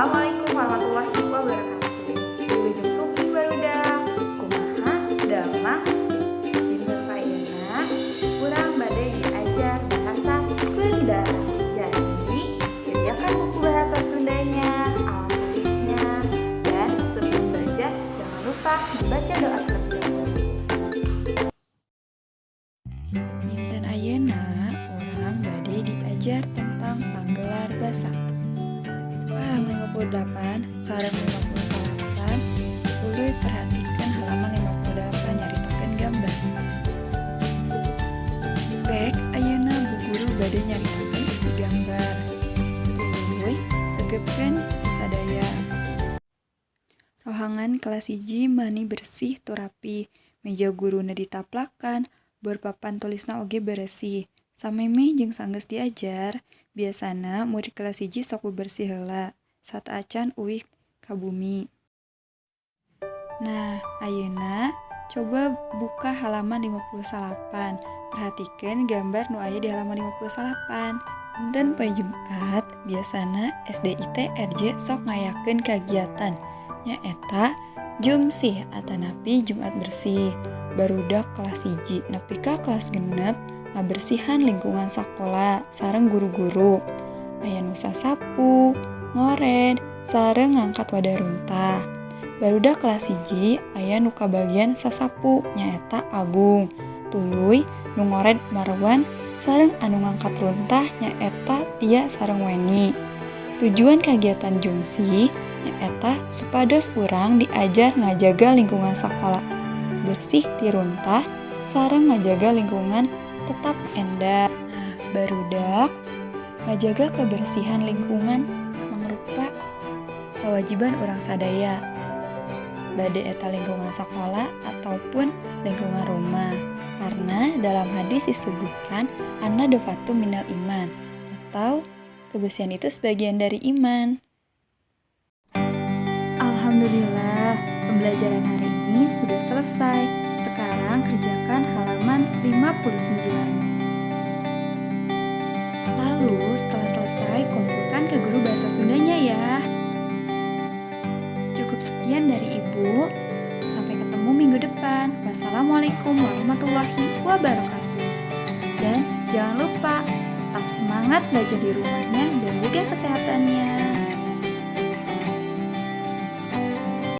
Assalamualaikum warahmatullahi wabarakatuh. Wilujeng sumping, barudak. Kumaha damang dinten ayeuna? Urang bade diajar bahasa Sunda. Jadi, sediakan buku bahasa Sundanya, alat tulisnya, dan sebelum belajar jangan lupa membaca doa terlebih dahulu. Dinten ayeuna urang bade diajar tentang panggelar basa. Halaman 58 sareng 59, tuluy perhatikan halaman 58 nyaritakeun gambar. Rek, ayeuna Bu Guru bade nyaritakeun isi gambar. Tuluy regepkeun ku sadaya. Rohangan kelas 1 mani bersih tur rapi, meja guruna ditaplakan, bor papan tulisna oge beresih. Samemeh jeung sanggeus diajar, biasana murid kelas 1 sok bebersih heula sateuacan uih ka bumi. Nah, ayeuna coba buka halaman 59. Perhatikeun gambar nu aya di halaman 59. Dinten poe Jumat, biasana SDIT RJ sok ngayakeun kagiatan, nyaeta Jumsih atanapi Jumat Bersih. Barudak kelas 1 nepi ka kelas 6 ngabersihan lingkungan sakola sareng guru-guru. Aya nu sasapu, ngored, sareng ngangkat wadah runtah. Barudak kelas 1 aya nu kabagian sasapu, nyaeta Agung. Tuluy nu ngored Marwan, sareng anu ngangkat runtah nyaeta Tia sareng Weni. Tujuan kagiatan Jumsih nyaeta supados urang diajar ngajaga lingkungan sakola bersih ti runtah sareng ngajaga lingkungan tetap endah. Nah, barudak, ngajaga kebersihan lingkungan mangrupa kewajiban urang sadaya, bade eta lingkungan sekolah ataupun lingkungan rumah, karena dalam hadis disebutkan an-nadhofatu minal iman atau kebersihan itu sebagian dari iman. Alhamdulillah, pembelajaran hari ini sudah selesai. Sekarang kerjakan halaman 59. Lalu setelah selesai, kumpulkan ke guru bahasa Sundanya ya. Cukup sekian dari Ibu. Sampai ketemu minggu depan. Wassalamualaikum warahmatullahi wabarakatuh. Dan jangan lupa tetap semangat belajar di rumahnya dan jaga kesehatannya.